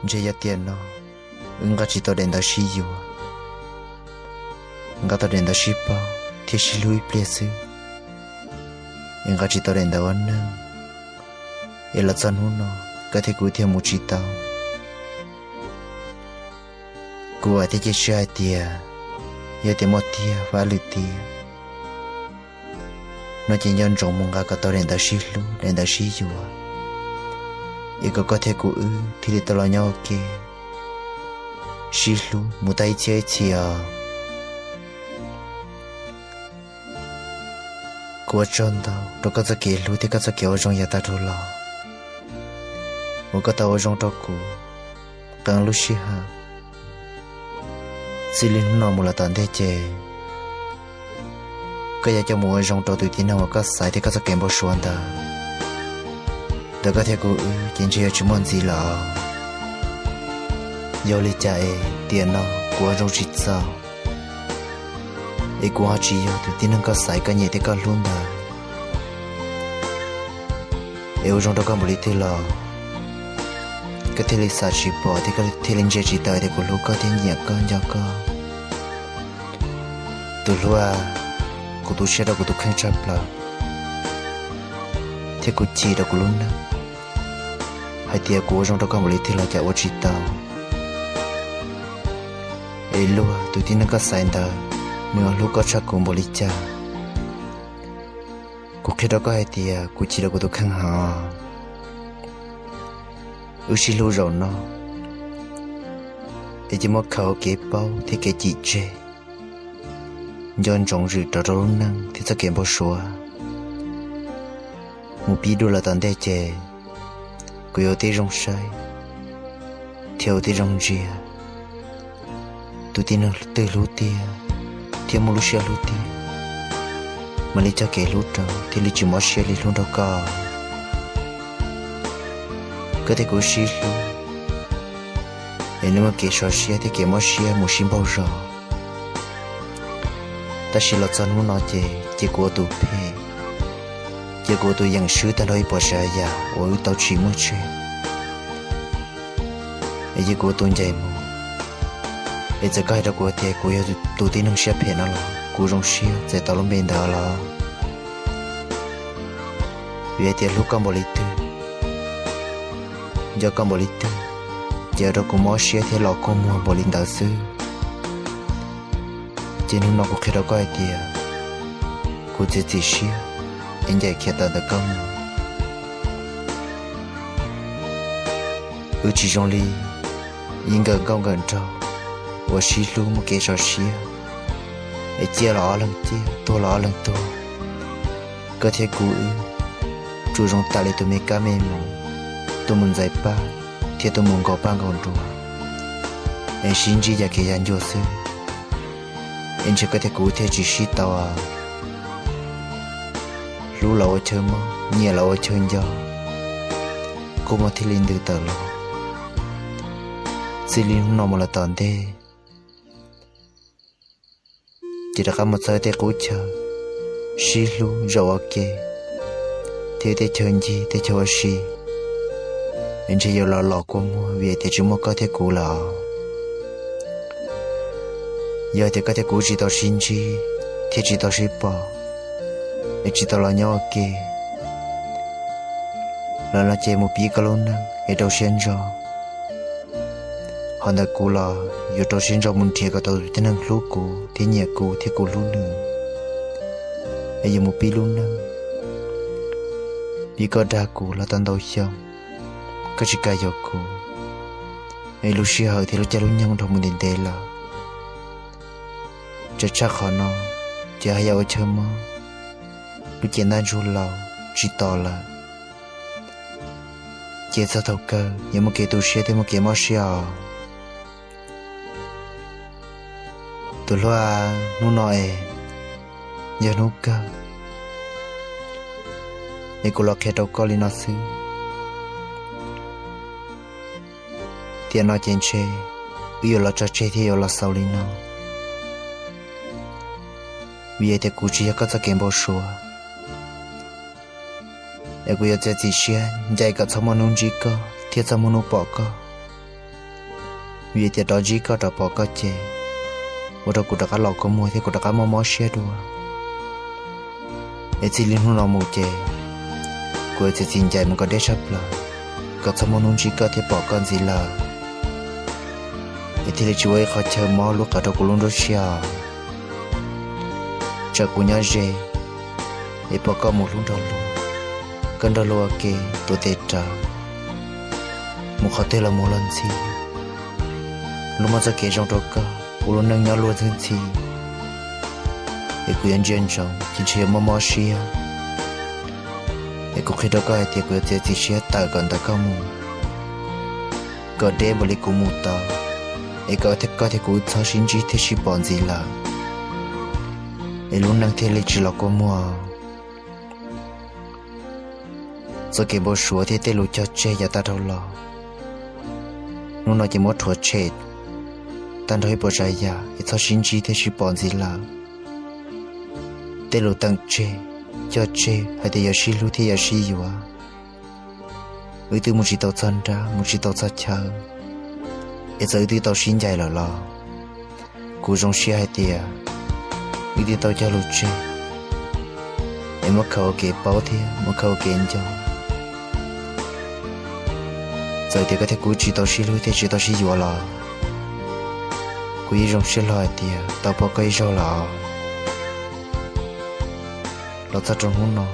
Ntshe yog tiam no wb nqa tsis tau daim ntawv sib yuav, nqa tau daim ntawv sib paug thiab sib hlub ib pliag xwb, es nqa tsis tau daim ntawv ua neej, es los txog hnub no koj thiab kuv thiaj mus tsis tau. Kuv vam thiab cia siab hais tias yog tias muaj tiag, fab lwm tiam no ces nco ntsoov mus nqa kom tau daim ntawv sib hlub, daim ntawv sib yuav, es kom koj thiab kuv wb thiaj li tau los nyob ua ke sib hlub mus tag ib txhiab ib txhis os. Kuv ua tsaug ntau rau koj txoj kev hlub thiab koj txoj kev ua zoo yav tag dhau los uas koj tau ua zoo rau kuv qee lub sij hawm. Txij li hnub no mus los tom ntej ces koj yuav coj mus ua zoo rau tus tib neeg uas koj xaiv thiab koj txoj kev npau suav ntawd, ntawm koj thiab kuv wb ces ntshe yuav tsis muaj ntxiv lawm. Yog li cas es tiam no kuv ua zoo tsis txaus, es kuv ho tsis yog tus tib neeg koj xaiv, koj nyiam thiab koj hlub ntawd, es ua zoo rau koj npaum li twg los koj thiaj li xav tsis pom thiab koj thiaj li ntsia tsis tau tias kuv hlub koj thiab nyiam koj nco koj. Tus hlub, kuv tu siab rau kuv tus kheej tshaj plaws, thiab kuv chim rau kuv lub neej hais tias kuv ua zoo rau koj npaum li twg los cas ua tsis tau. Es luag tus tib neeg koj xaiv ntawd, nws ho hlub koj tshaj kuv npaum li cas? Kuv qhia rau koj hais tias kuv chim rau kuv tus kheej heev. Wb sib hlub zaum no, es cia muab khaws ua kev paub thiab kev cim tseg. Nco ntsoov zwm rov rau lub neej thiab txoj kev npau suav mus pib dua los tom ntej ces kuv yuav ua tib zoo saib thiab ua tib zoo ntsia tus tib neeg twg hlub tiag thiab muaj lub siab hlub tiag, mam li cog kev hlub rau thiaj li tsis mob siab li hlub nrog koj. Koj thiab kuv sib hlub es nws muaj kev sov siab thiab kev mob siab mus sib npaug zos. Tab sis los txog hnub no ces cia kuv ua tus phem, cia kuv ua tus yeem swb tag nrho ib puas tsav yam uas wb tau tsim muaj tseg. Es cia kuv ua tus ncaim mus. Es txawm koj hais rau kuv tias kuv yog tus tib neeg siab phem no los kuv zoo siab txais tau lub npe ntawd los, vim hais tias hlub koj npaum li twg, nco koj npaum li twg, ces ua rau kuv mob siab thiab los kua muag npaum li ntawd xwb. Ces hnub no kuv qhia rau koj hais tias kuv txiav txim siab es ncaim khiav tawm ntawm koj mus. Wb tsis zoo li ib nkawm nkauj nkawm nraug uas sib hlub muaj kev sov siab, es ciaj los ob leeg ciaj, tuag los ob leeg tuag. Koj thiab kuv wb tsuas zoo tam li tus me kab me moos, tuaj mus ntxais paj thiab tuaj mus nkaus paj nkaus nruas, es sib ntsib yam kev yam ncua xwb. Es ntshe koj thiab kuv thiaj tsis sib tau. Hlub los ua chaw mob, nyiam los ua chaw nco, kua muag thiaj li ntws tawm los. Txij li hnub no mus los tom ntej, ces rov qab mus txog tej qub chaw, sib hlub zaum ua ke, thiab tej chaw ncig tej chaw ua si, es ntshe yuav los los kua muag vim tias tsis muaj koj thiab kuv lawm. Yog tias koj thiab kuv tsis tau sib ntsib thiab tsis tau sib pom, es tsis tau los nyob ua ke lawm no ces mus pib koj lub neej es rau siab ntso. Ho ntawm kuv los yuav rau siab ntso mus nrhiav kom tau tus tib neeg hlub kuv thiab nyiam kuv thiab kuv hlub nws, es yuav mus pib lub neej. Vim koj dag kuv los tau ntau xyoo, koj tsis kam yuav kuv, es lub sij hawm thiab lub caij lub nyoog dhau mus ntev ntev lawm. Tseem tshaj qhov no, ces haj yam ua chaw mob, lub cev ntaj ntsug laus tsis tos lawm, ces txog thaum kawg yuav muaj kev tu siab thiab muaj kev mob siab os. Tus hluas, hnub no es yog hnub kawg, es kuv los qhia rau koj li no xwb. Tiam no ces ntshe wb yuav los tso tseg thiab yuav los xaus li no, vim tias kuv tsis yog koj txoj kev npau suav. Es kuv yuav txiav txim siab ncaim kom txhob muaj hnub ntsib koj thiab txhob muaj hnub pom koj. Vim tias rov ntsib koj rov pom koj ces ua rau kuv rov qab los kua muag thiab kuv rov qab mob mob siab dua. Es txij li hnub no mus ces kuv yuav txiav txim ncaim mus kom deb tshaj plaws, kom txhob muaj hnub ntsib koj thiab pom koj ntxiv lawm. Es thiaj li tsis ua ib qho chaw mob lub qab rau kuv lub nruab siab os. Tsam kuv nyob ze es pom koj mus hlub nrog luag, koj nrog luag ua ke tuav tes rawv, mus qhov twg los mus los ntxhi, luag muaj txoj kev zoo rau koj, ua lub neej nyob luag ntxhi ntxhi, es kuv yuav ntsia ntsoov ces ntshe yuav mob mob siab. Es kuv qhia rau koj hais tias kuv yuav txiav txim siab tawm kom ntawm koj mus, kom deb npaum li kuv mus tau, es kom thiab koj thiab kuv txhob sib ntsib thiab sib pom ntxiv lawm. Es lub neej thiaj li tsis los kua muag. Txoj kev npau suav thiab tej lus cog tseg yav tag dhau los, hnub no ces muab rhuav tshem tag nrho ib puas tsav yam es txhob sib ntsib thiab sib pom ntxiv lawm. Tej lus teem tseg, cog tseg hais tias yuav sib hlub thiab yuav sib yuav, wb twb mus tsis tau txog nrab mus tsis tau txog chaw, es txawm wb twb tau sib ncaim lawm los kuv zoo siab hais tias wb twb tau cog lus tseg, es muab khaws ua kev paub thiab muab khaws ua kev nco. Txawm tias koj thiab kuv tsis tau sib hlub thiab tsis tau sib yuav los, kuv yeej zoo siab hlo hais tias tau pom koj ib zaug lawm. Los txog rau hnub no